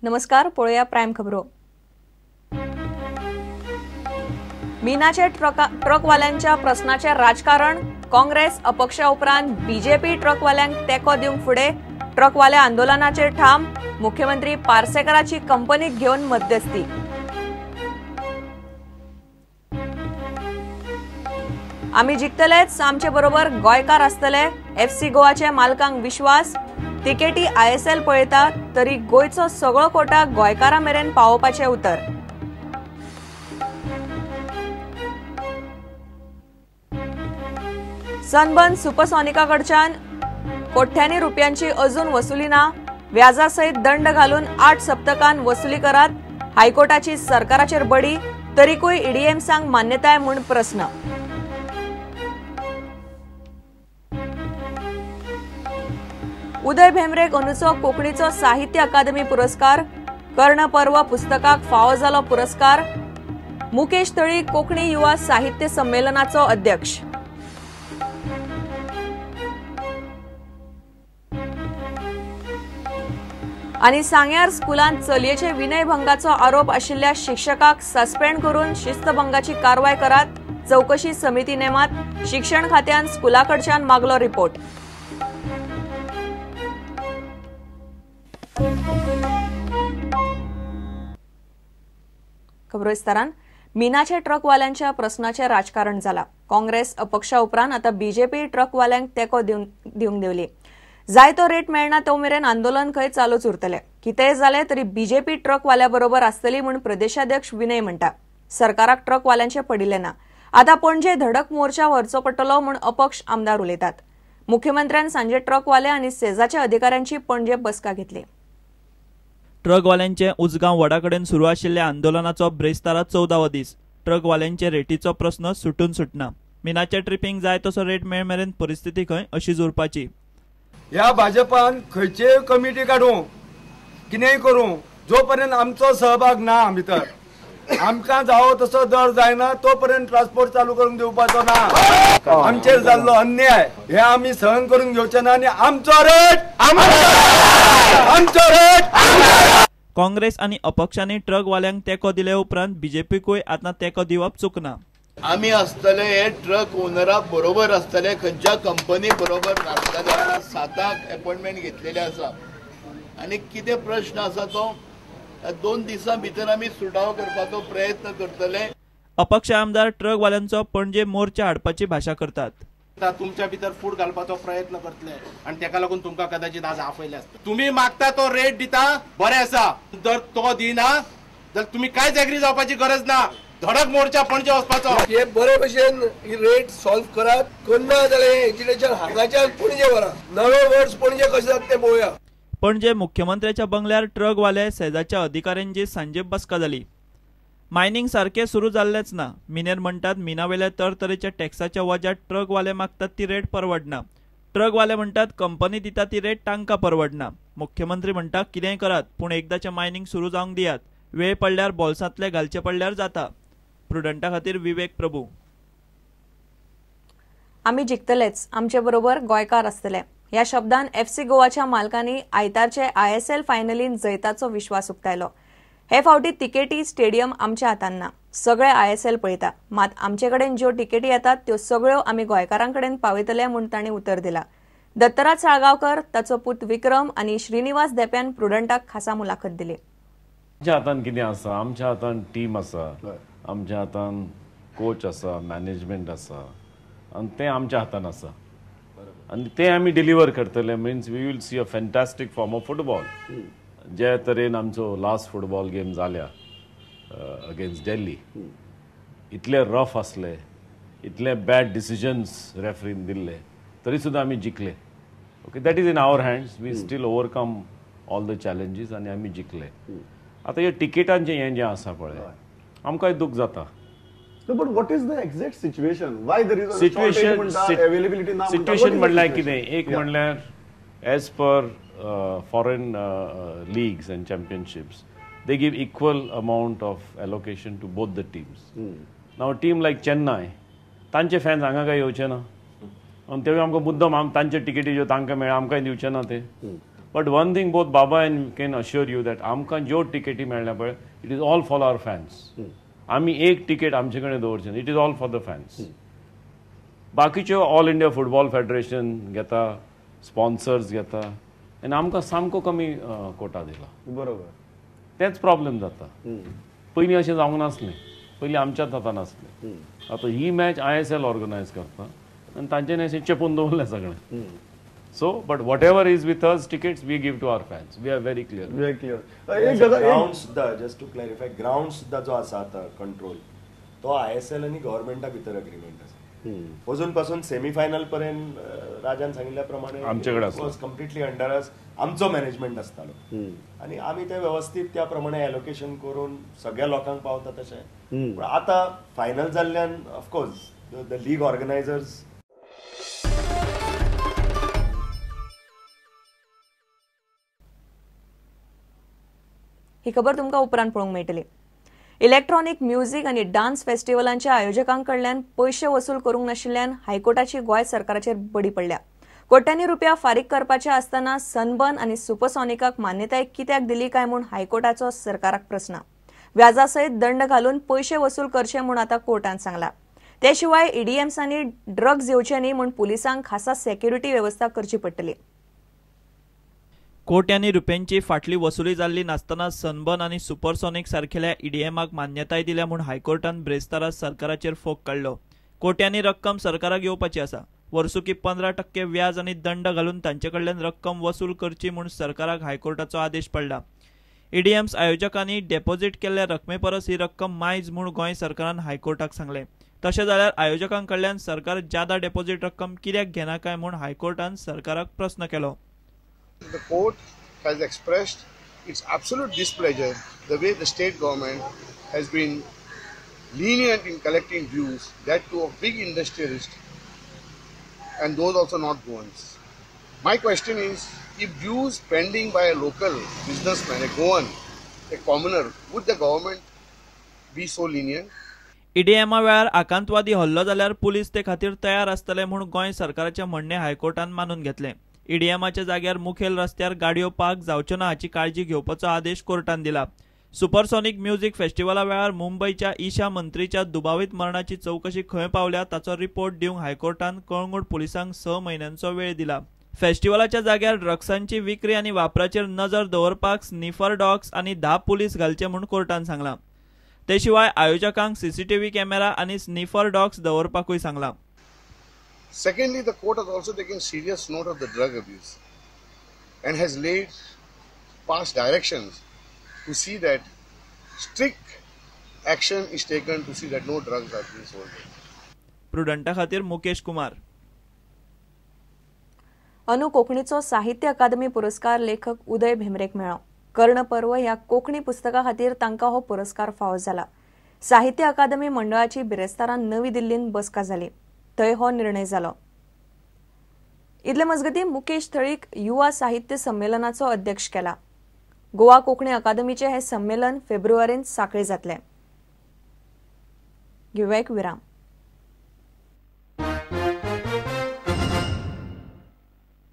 नमस्कार, पळोवया प्रायम खबरो. मीनाचे ट्रकवाल्यांच्या प्रस्नाचे राजकारण. काँग्रेस अपक्षा उपरांत बीजेपी ट्रकवाल्यांक तेंको दिवंक फुडें. ट्रकवाले आंदोलनाचेर ठाम. मुख्यमंत्री पार्सेकराची कंपनीक घेवन मध्यस्थी. आमी जिखतलेच, आमचे बरोबर गोंयकार आसतले. एफसी गोवाचे मालकांक विश्वास. तिकेटी आयएसएल पळयता तरी गोंयचो सगळो कोटा गोंयकारां मेरेन पावोवपाचें उतर. सनबर्न सुपरसॉनिका कडच्यान कोट्यांनी रुपयांची अजून वसुली ना. व्याजा सयत दंड घालून 8 सप्तकान वसुली करात. हायकोर्टाची सरकाराचेर बडी, तरीकूय ईडीएम्सांक मान्यताय म्हूण प्रस्न. उदय भेंब्रेक अंदूचो कोंकणीचो साहित्य अकादमी पुरस्कार. कर्णपर्व पुस्तकाक फावो जालो पुरस्कार. मुकेश तळी कोंकणी युवा साहित्य संमेलनाचो अध्यक्ष. आनी सांग्यार स्कुलांत चलयेचे विनयभंगाचो आरोप आशिल्ल्या शिक्षकाक सस्पेंड करून शिस्तभंगाची कारवाय करात. चवकशी समिती नेमात. शिक्षण खात्यान स्कुला कडच्यान मागलो रिपोर्ट. खबरो विस्तारान. मीनाचे ट्रकवाल्यांच्या प्रस्नाचें राजकारण जाला. काँग्रेस अपक्षा उपरांत आतां बीजेपी ट्रकवाल्यांक तेंको दिवंक देवली. जाय तो रेट मेळना तो मेरेन आंदोलन खंय चालूच उरतलें. कितेंय जालें तरी बीजेपी ट्रकवाल्या बरोबर आसतली म्हूण प्रदेशाध्यक्ष विनय म्हणटा. सरकाराक ट्रकवाल्यांचें पडिल्लें ना. आतां पणजे धडक मोर्चा व्हरचो पडटलो म्हूण अपक्ष आमदार उलयतात. मुख्यमंत्र्यान सांजे ट्रकवाले आनी सेजाच्या अधिकाऱ्यांची पणजे बसका घेतली. ट्रकवाल्यांचे उजगांव वडा कडेन सुरू आशिल्ल्या आंदोलनाचो ब्रेस्तारा 14वो दीस. ट्रकवाल्यांचे रेटीचो प्रस्न सुटून सुटना. मिनाचे ट्रिपींग जाय तसो रेट मेळ मेरेन परिस्थिती खंय अशीच उरपाची. ह्या भाजपान खंयचे कमिटी काडूं कितेंय करूं, जो पर्यंत आमचो सहभाग ना भितर, आमकां जावो तसो दर जायना तो पर्यंत ट्रान्सपोर्ट चालू करून दिवपाचो ना. आमचेर जाल्लो अन्याय हे आमी सहन करून घेवचे ना आनी आमचो रेट आमचो रेट. काँग्रेस आनी अपक्षांनी ट्रकवाल्यांक तेंको दिले उपरांत बीजेपीकूय आतां तेंको दिवप चुकना. आमी आसतले हे ट्रक ओनरा बरोबर आसतले, खंयच्या कंपनी बरोबर नासतले. 7 अपॉइंटमेंट घेतलेले आसा आनी कितें प्रश्न आसा तो 2 दिसां भितर आमी सुटावो करपाचो प्रयत्न करतले. अपक्ष आमदार ट्रकवाल्यांचो पणजे मोर्चा हाडपाची भाशा करतात. तुमच्या भितर फूट घालपाचो प्रयत्न करतले आनी तेका लागून तुमकां कदाचित आज आपयले आसता. तुमी मागता तो रेट दिता, बरें आसा. जर तो दिना जाल्यार तुमी कांयच एग्री जावपाची गरज ना. धडक मोर्चा पणजे वचपाचो. हे बरे भशेन ही रेट सॉल्व करात. करना जाल्यार एजिटेशन हांगाच्यान पणजे व्हरा. नवे वर्स पणजे कशें जाता तें पळोवया. पणजे मुख्यमंत्र्याच्या बंगल्यार ट्रकवाले सेजाच्या अधिकाऱ्यांची सांजे बसका जाली. मायनिंग सारकें सुरू जाल्लेंच ना. मिनेर म्हणटात मिनावेल्या तरतरेच्या टॅक्साच्या वज्यात ट्रकवाले मागतात ती रेट परवडना. ट्रकवाले म्हणटात कंपनी दिता ती रेट तांकां परवडना. मुख्यमंत्री म्हणटा कितेंय करात पूण एकदाचें मायनिंग सुरू जावंक दियात. वेळ पडल्यार बोल्सांतले घालचे पडल्यार जाता. प्रुडंटा खातीर विवेक प्रभू. आमी जिखतलेच, आमचे बरोबर गोंयकार आसतले ह्या शब्दान एफसी गोवाच्या मालकांनी आयतारचे आयएसएल फायनलीन जैताचो विश्वास उक्तायलो. हे फावटी तिकेटी स्टेडियम आमच्या हातान ना. सगळे आयएसएल पळयता, मात आमचे कडेन ज्यो तिकेटी येतात त्यो सगळ्यो आमी गोंयकारां कडेन पावयतले म्हूण तांणी उतर दिला. दत्तराज साळगांवकर, ताचो पूत विक्रम आनी श्रीनिवास धेंप्यान प्रुडंटाक खासा मुलाखत दिली. आमच्या हातान कितें आसा? आमच्या हातान टीम आसा, आमच्या हातान कोच आसा, मॅनेजमेंट आसा आनी तें आमच्या हातान आसा आनी तें आमी डिलिव्हर करतले. Means we will see a fantastic form of football. जे तरेन आमचो लास्ट फुटबॉल गेम जाल्या अगेन्स्ट दिल्ली, इतले रफ आसले, इतले बॅड डिसिजन्स रेफरीन दिल्ले, तरी सुद्दां आमी जिखले. Okay, that is in our hands. We still overcome all the challenges आनी आमी जिखले. आतां हे टिकेटांचें हें जें आसा पळय, आमकांय दूख जाता. But what is the exact situation? Why there is a shortage म्हणटा, availability ना? सिच्युएशन म्हणल्यार कितें, एक म्हणल्यार as per foreign leagues and championships, they give equal amount of allocation to both the teams. Now team like Chennai, तांचे fans हांगा काय येवचे ना, आनी तेवूय आमकां मुद्दम तांचे टिकेटी ज्यो तांकां मेळ्ळ्या आमकांय दिवचे ना ते. But one thing both Baba and can assure you that आमकां ज्यो टिकेटी मेळ्ळ्या पळय, it is all for our fans. आमी एक टिकेट आमचे कडेन दवरचे, it is all for the fans. बाकीच्यो ऑल इंडिया फुटबॉल फेडरेशन घेता, स्पॉन्सर्स घेता आनी आमकां सामको कमी कोटा दिला. बरोबर, तेच प्रॉब्लेम जाता. पयलीं अशें जावंक नासलें, पयलीं आमच्याच हातान आसलें. आतां ही मॅच ISL organise करता आनी तांच्यांनी अशें चेपून दवरलें सगळें. So but whatever is with us tickets we give to our fans. We are very clear. Very clear. Ground सुद्दां, जस्ट टू क्लॅरिफाय, ग्रावंड सुद्दां जो आसा आतां कंट्रोल तो ISL आनी गव्हर्मेंटा भितर अग्रीमेंट आसा. अजून पासून सेमीफायनल पर्यंत राजान सांगिल्ल्या प्रमाणे आमचे कडेन वॉज कंप्लिटली अंडर अस, आमचो मॅनेजमेंट आसतालो आनी आमी ते वेवस्थीत त्या प्रमाणे एलोकेशन करून सगळ्या लोकांक पावता तशें. पूण आतां फायनल जाल्ल्यान ऑफकोर्स the league organisers. ही खबर तुमकां उपरांत पळोवंक मेळटली. इलेक्ट्रॉनिक म्युझिक आनी डान्स फेस्टिवलांच्या आयोजकांकडल्यान पयशे वसूल करूंक नाशिल्ल्यान हायकोर्टाची गोंय सरकाराचेर बडी पडल्या. कोट्यांनी रुपया फारीक करपाचे आसतना सनबर्न आनी सुपरसॉनिकाक मान्यताय कित्याक दिली काय म्हूण हायकोर्टाचो सरकाराक प्रस्न. व्याजा सयत दंड घालून पयशे वसूल करचे म्हूण आतां कोर्टान सांगला. ते शिवाय ईडीएम्सांनी ड्रग्ज येवचे न्ही म्हूण पुलिसांक खासा सेक्युरिटी वेवस्था करची पडटली. कोट्यांनी रुपयांची फाटली वसुली जाल्ली नासतना सनबर्न आनी सुपरसॉनिक सारकेल्या ईडीएमाक मान्यताय दिल्या म्हूण हायकोर्टान ब्रेस्तारा सरकाराचेर फोग काडलो. कोट्यांनी रक्कम सरकाराक येवपाची आसा. वर्सुकी 15% व्याज आनी दंड घालून तांचे कडल्यान रक्कम वसूल करची म्हूण सरकाराक हायकोर्टाचो आदेश पडला. ईडीएम्स आयोजकांनी डेपॉझिट केल्ल्या रकमे परस ही रक्कम मायज म्हूण गोंय सरकारान हायकोर्टाक सांगलें. तशें जाल्यार आयोजकां कडल्यान सरकार जादा डेपॉझिट रक्कम कित्याक घेना काय म्हूण हायकोर्टान सरकाराक प्रस्न केलो. The court has expressed its absolute displeasure the way the state government has been lenient in collecting dues, that too of big industrialists and those also not Goans. My question is, if dues pending by a local businessman, a Goan, a commoner, would the government be so lenient? ईडीएमा वेळार आकांतवादी हल्लो जाल्यार police ते खातीर तयार आसतले म्हूण गोंय सरकाराचें म्हणणें हायकोर्टान मानून घेतलें. ईडीएमाच्या जाग्यार मुखेल रस्त्यार गाडयो पार्क जावच्यो ना हाची काळजी घेवपाचो आदेश कोर्टान दिला. सुपरसॉनिक म्युझिक फेस्टिवला वेळार मुंबयच्या ईशा मंत्रीच्या दुबावीत मरणाची चवकशी खंय पावल्या ताचो रिपोर्ट दिवंक हायकोर्टान कळंगूट पुलिसांक 6 म्हयन्यांचो वेळ दिला. फेस्टिवलाच्या जाग्यार ड्रग्सांची विक्री आनी वापराचेर नजर दवरपाक स्निफर डॉग्स आनी 10 पुलीस घालचे म्हूण कोर्टान सांगलां. ते शिवाय आयोजकांक सीसीटीव्ही कॅमेरा आनी स्निफर डॉग्स दवरपाकूय सांगलां. Secondly, the court has also taken serious note of the drug abuse and has laid past directions to see that strict action is taken to see that no drugs are being sold. प्रुडंटा खातीर मुकेश कुमार. अनु कोंकणीचो साहित्य अकादमी पुरस्कार लेखक उदय भेंब्रेक मेळ्ळो. कर्णपर्व ह्या कोंकणी पुस्तका खातीर तांकां हो पुरस्कार फावो जाला. साहित्य अकादमी मंडळाची बिरेस्तारा नवी दिल्लींत बसका जाली, थंय हो निर्णय जालो. इतले मजगतीं मुकेश थळीक युवा साहित्य संमेलनाचो अध्यक्ष केला. गोवा कोंकणी अकादमीचें हें संमेलन फेब्रुवारींत सांखळे जातलें. घेवया एक विराम.